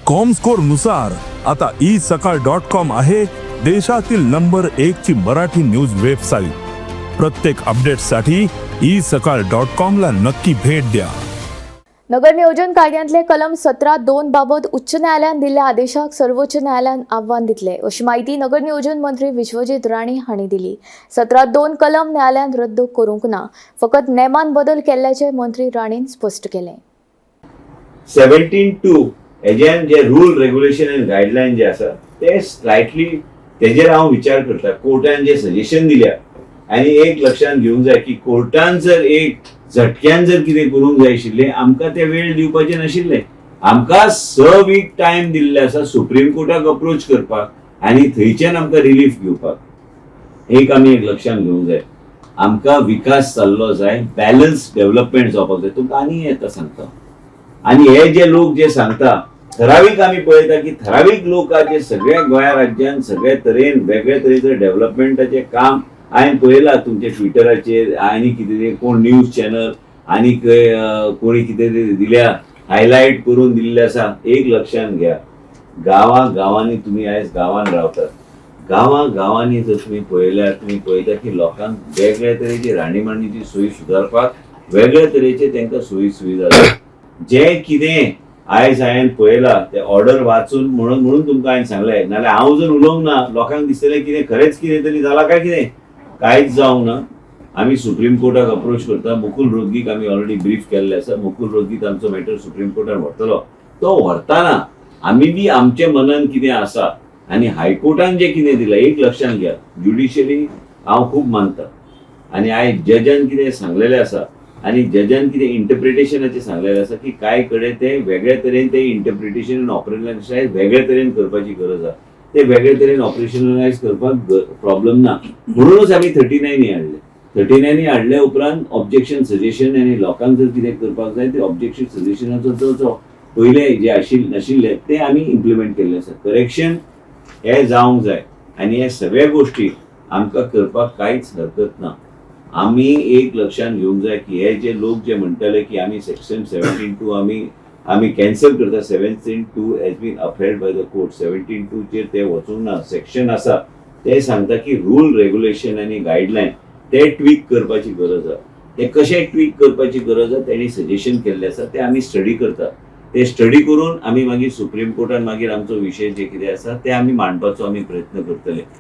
Comscore नुसार आता E सकाळ डॉट कॉम आहे देशातील नंबर एक ची मराठी न्यूज वेबसाईट. प्रत्येक अपडेटसाठी ई सकाळ डॉट कॉम ला नक्की भेट द्या. नगर नियोजन कायद्यांतले कलम 17(2) बाबत उच्च न्यायालयान दिल्ल्या आदेशाक सर्वोच्च न्यायालयान आव्हान दितले, अशी माहिती नगर नियोजन मंत्री विश्वजीत राणे हांणी दिली. 17(2) कलम न्यायालयान रद्द करूंक ना, फकत नेमान बदल केल्ल्याचे मंत्री राणेन स्पश्ट केलें. 17(2) हेज्यान जे रूल, रेग्युलेशन आनी गायडलायन जे आसा, ते स्लायटली तेजेर हांव विचार करता. कोर्टान जे सजेशन दिल्या आनी एक लक्षात घेवंक जाय की कोर्टान जर एक झटक्यान जर कितें करूंक जाय आशिल्लें, आमकां ते वेळ दिवपाचे नाशिल्ले. आमकां 6 वीक टायम दिल्ले आसा सुप्रीम कोर्टाक अप्रोच करपाक आनी थंयच्यान आमकां रिलीफ घेवपाक. एक आमी एक लक्षात घेवंक जाय, आमकां विकास जाल्लो जाय, बॅलन्स डेव्हलपमेंट जावपाक जाय. तुमकां आनी येता सांगता आनी हे जे लोक जे सांगता, ठरावीक आमी पळयता की ठरावीक लोक जे सगळ्या गोंया राज्यान सगळे तरेन वेगळे तरेचे डेव्हलपमेंटाचे काम हांवें पळयलां. तुमच्या ट्विटराचेर आनी कितें ते कोण न्यूज चॅनल आनी कोणी कितें ते दिल्या, हायलायट करून दिल्लें आसा. एक लक्षात घ्या, गांवा गांवांनी, तुमी आयज गांवान रावतात, गांवा गांवांनी जर तुमी पळयल्यार तुमी पळयता की लोकांक वेगळे तरेची राहणीमानीची सोयी सुदारपाक वेगळे तरेचे तांकां सोयी सुविधा जाय. जे कितें आयज हांवें पळयलां ते ऑर्डर वाचून, म्हणून म्हणून तुमकां हांवें सांगलें. नाल्यार हांव जर उलोवंक ना, लोकांक दिसतलें कितें खरेंच कितें तरी जालां काय कितें. कांयच जावंक ना. आमी सुप्रीम कोर्टाक अप्रोच करता. मुकुल रोहतगीक आमी ऑलरेडी ब्रीफ केल्लें आसा. मुकुल रोहतगी तांचो मॅटर सुप्रीम कोर्टान व्हरतलो. तो व्हरतना आमी बी आमच्या मनान कितें आसा आनी हायकोर्टान जें कितें दिलां, एक लक्षांत घ्या, ज्युडिशरी हांव खूब मानता आनी आयज जजान कितें सांगलेलें आसा आनी जजान कितें इंटरप्रिटेशनाचें सांगलेलें आसा की कांय कडेन ते वेगळे तरेन ते इंटरप्रिटेशन ऑपरेशनलायज वेगळे तरेन करपाची गरज आसा. ते वेगळे तरेन ऑपरेशनलायज करपाक प्रॉब्लम ना, म्हणूनच आमी 39 हाडले. 39 हाडल्या उपरांत ऑब्जेक्शन, सजेशन आनी लोकांक जर कितें करपाक जाय, ते ऑब्जेक्शन सजेशनाचो जो पयले जे आशिल्ले ते आमी इम्प्लिमेंट केल्ले आसा. करेक्शन हे जावंक जाय आनी हे सगळ्या गोश्टी आमकां करपाक कांयच हरकत ना. आमी एक लक्षात घेवंक जाय की हे जे लोक जे म्हणटाले की आमी सेक्शन 17(2) आमी कॅन्सल करता, 17(2 has been upheld by the court. 17(2) चेर ते वचूंक ना. सेक्शन आसा ते सांगता की रूल, रेग्युलेशन आनी गायडलायन ते ट्वीक करपाची गरज आसा. ते कशे ट्वीक करपाची गरज आसा, तेणी सजेशन केल्लें आसा, ते आमी स्टडी करता. ते स्टडी करून आमी मागीर सुप्रीम कोर्टान मागीर आमचो विशय जे कितें आसा ते आमी मांडपाचो आमी प्रयत्न करतले.